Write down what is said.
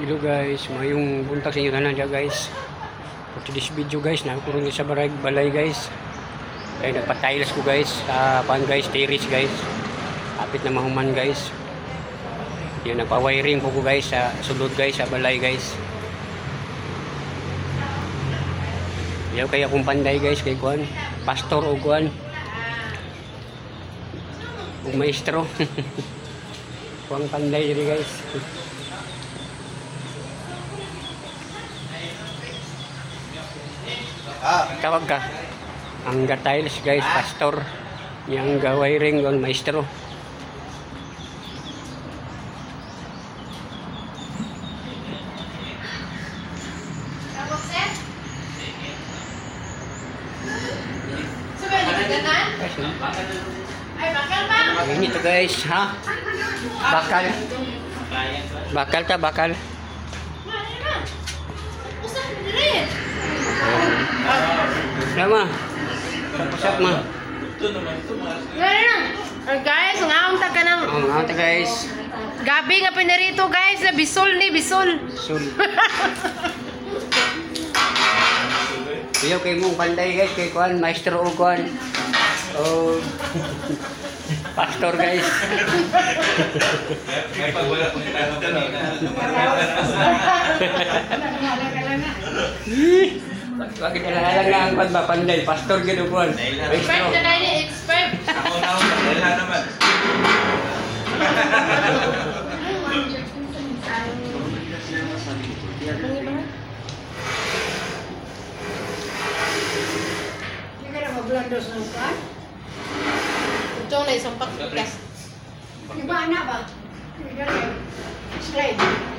Hello guys, mayong buntag sa inyo tanan dyan guys. For today's video guys, nakukurong sa balay, balay guys. Ay nagpa-tiles ko guys, sa pan guys, terrace guys. Kapit na mahuman guys. Yan, nagpa-wiring po ko guys sa sulod guys, sa balay guys. Yaw kaya akong panday guys kay kuan, pastor o kuan. Ug maestro. Kuang panday diri guys. Tawag ka. Ang ga-tiles guys, pastor. Yang ga-wiring ang maestro. Ini to guys, ha? Bakal. Bakal ta, bakal. Sama. Usap ma. Guys, ang aong ta ka ng Oh, mga ta guys. Gabi nga pinarito guys, na bisol ni bisol. Sul. Iyo kay mong panday guys, kay kuan maestro o kuan. O pastor guys. May pagwala kung tanong kanina. Bakit alang nga ang kuan ba panday, pastor gid o kuan. Expert Maestro. na dahil expert. Ako na ako, dahil naman. Ito na isang pakikas. Iba na ba? Slide.